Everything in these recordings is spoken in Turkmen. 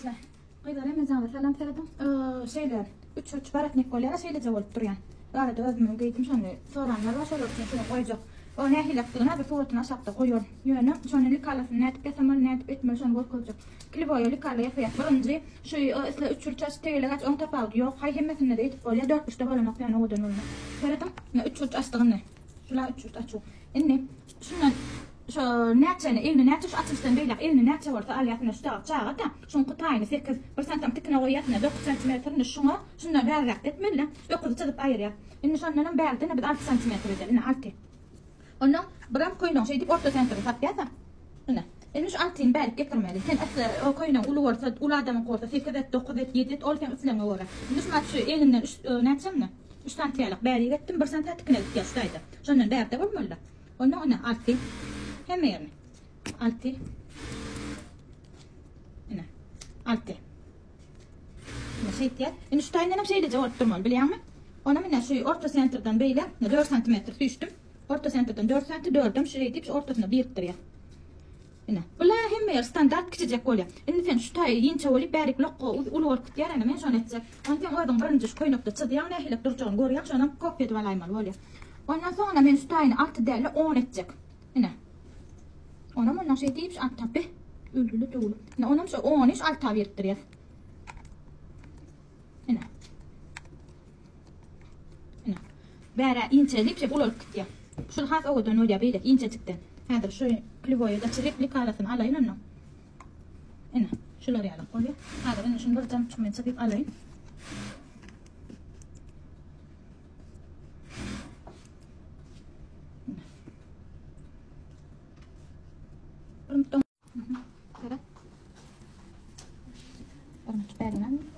Başla. Gyzlar hemmejaňyza salam serediň. Şeýle üç burç baratnik bolýar, şeýleje bolup durýan. Arada özümem geýdim şony. Soranlar bar, şolar üçin şuny goýjak. O nähilekdigini häzir suratyny aşakda goýaryn. Ýöne şony likalasyny nädip ýasamaly, nädip etmeli şony görkezjek. Kliboýa likala ýasaýas. Birinji şu isle üç burç aç, tegelek aç, oň tapawudy ýok. Haý hemmesinde-de edip bolýar. Dört burçda bolanok ýöne owadan bolmaz. Serediň, ine üç burç açdyk indi. Şula üç burç açuw. Indi şundan şo näçeni egni näçe şu açylyşdan beýläk egni näçe bolsa alýas ine şu dagy çaga-da şuňky taýyny sekiz bir santam tikine goýýas ine dokuz santimetr indi şuňa şundan bäriräk etmeli dokuzy çyzyp aýyrýas indi şondanam bärde ine biz alty santimetr edeli ine alty ondan biram köýnegiň şeýdip orta sentrini tapýas ine indi şu altyny bärik getirmeli sen isle o köýnegiň uly bolsa uly adamyňky bolsa sekiz et dokuz et ýedi et ol seň islegiňe görä indi şu şu eginden üç näçe indi Üç santy ýalyk bärik etdim, bir santy tikine gitýär şu taýda. Şondan bärde bolmaly-da. Onda ine alty. Hemme ýerine. Alty. Ine. Alty. Ine şeýtýär. Indi şu taýyndan hem şeýleje bolup durmaly, bilýäňmi? Onam ine şu orta sentrden beýle, 4 santimetr süýşdüm. Orta sentrden 4 santi, dördem şu şeýdip şu ortasyna birikdirýär. Ine, bular hemme ýer standart kiçijek bolýar. Indi sen şu taýy inçe bolup bärik lokga uly bolup gitýär ene men şony etjek. Ony sen özüň birinji şu köýnekde çyzýaň nähilek durjagyny görýäň şonam kopýa edip alaýmaly bolýar. Ondan soňra men şu taýyny alty dälde on etjek. Ine. Onam ondan şeý diýip şu alta be. Öldüli döwli. Ine onam şu ony şu alta birikdirýäs. Ine. Ine. Bärä inçelip şeýle ulalyp gitýär. Şul has owadan bolýar beýle inçejikden. Häzir şu kliwoýa da çyzyp likalasyny alaýyn ondan. Ine, şular ýaly bolýar. Häzir indi şuny bir jamçyk men çyzyp alaýyn. Ine. Seret.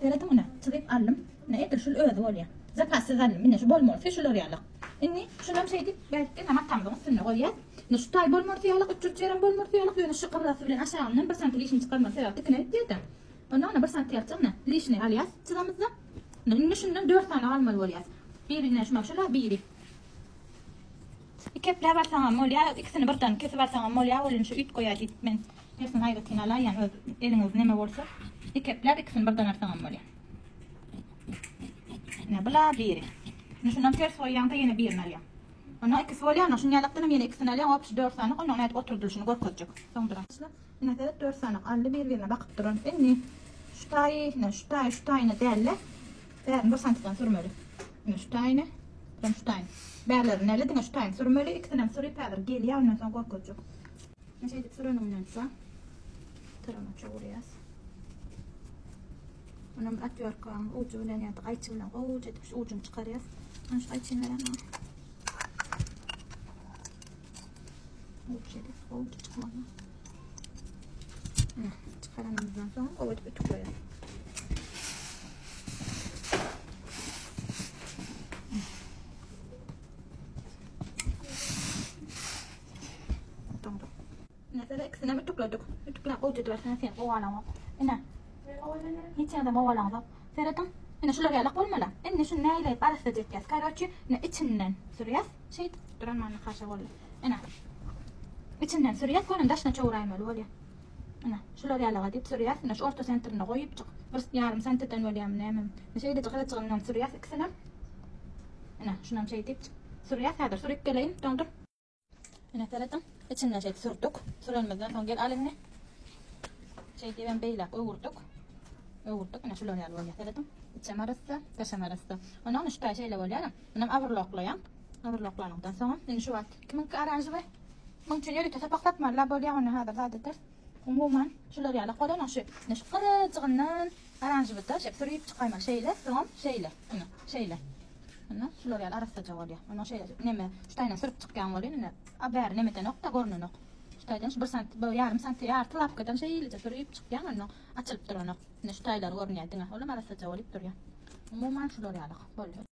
Serediň ine, çyzyp aldym. Ine edil şul özi bolýar. Zapassyz aldym. Ine şu bolmalysy şular ýaly. Indi şunam şeýdip belki matamyzyň üstünde goýýas. Ine şu taý bolmalysy ýaly, üç jürt ýerem bolmalysy ýaly, ýöne şu gyrasy bilen aşagyndan bir santi lişini çykarmaly sebäbi tikine gitýär-de. Ondan ine bir santi ýalçak ine lişini alýas çyzamyzda. Indi şundan 4 sany almaly bolýas. Biri ine şuna şula biri. Iki epläp alsaňam bolýar, ikisini birden kesip alsaňam bolýar, welin şu üýtgeýär diýip men hersini aýratyn alaýýan, öz eliňiz neme bolsa. Iki epläp ikisini birden alsaňam bolýar. Ine bula biri. Indi şundan ters goýýaňda ýene birini alýaň. Ondan ikisi bolýar, ondan şuny ýalakdanam ýene ikisini alýaň, opşy dört sany, ondan nädip oturdylyşyny görkezjek. Soňduran. Ine seret dört sany aldy bir-birine bakyp duran. Indi şu taýy, ine şu taýy, şu taýyny däl-de, bärini bir santydan sürmeli. Ine şu taýyny, biram şu taýyny. Bärlerini däl-de diňe şu taýyny sürmeli. Ikisinem sürüp häzir gelýär, ondan soň görkezjek. Ine şeýdip süreniňden soň tarana çowurýas. Onam otwýorkaň ujy bilen ýa-da gaýçy bilen gowuja edip şu ujuny çykarýas. Ana şu gaýçyny beren maňa. Gowuja edip, gowuja çykmaly. Ine, çykaranymyzdan soň gowy edip ütükleýäs. Doňduk. Ine, ikisini ütükledik. Ütükläp gowuja edip alsaň sen gowy alaňok. Ine. Hiç ýerde gowy alaňzok. Serediň. Ine şular ýalak bolmaly. Indi şuny näleýip arassaja etýäs. Karoçi, ine içinden sürýäs. Şeýdip duran mana kaşa boldy. Ine. Içinden sürýäs, görün daşyna çowraýmaly bolýar. Ine, şular ýalaga diýip sürýäs. Ine şu orta sentrine goýup çyk. Bir ýarym santiden bolýarmy näme. Şeýdip gyzyjygyndan sürýäs ikisinem. Ine, şunam şeýdip sürýäs. Häzir sürüp geleýin, doňdur. Ine serediň, içinden şeýdip sürdük. Sürenimizden soň gel al indi. Şeýdibem beýläk öwürdik. Öwürdik, ine şular ýaly bolýar. Serediň, içem arassa, daşam arassa. Ondan şu taý şeýle bolýar. Munam awurloklaýaň. Awurloklanyňdan soň indi şu wagt kimiňki oranžowy? Muň üçin ýörite sapak tapmaly bolýar, ony häzir zat ederis. Umuman, şular ýaly bolanok şu. Ine şu gyryjygyndan oranžowyda şeýdip sürüp çykaýmaly şeýle, soňam şeýle. Ine, şeýle. Ine, şular ýaly arassaja bolýar. Ondan şeýle neme, şu taýdan sürüp çykýan bolýan ine. A bäri nemedenok-da, görnenok. Şu taýdan şu bir sant, bu ýarym sant, ýarty lapkadan şeýleje sürüp çykýan ondan açylyp duranok. Ine şu taýlary görünýär diňe. Olam arassaja bolup durýar. Umuman şular ýaly bolýar.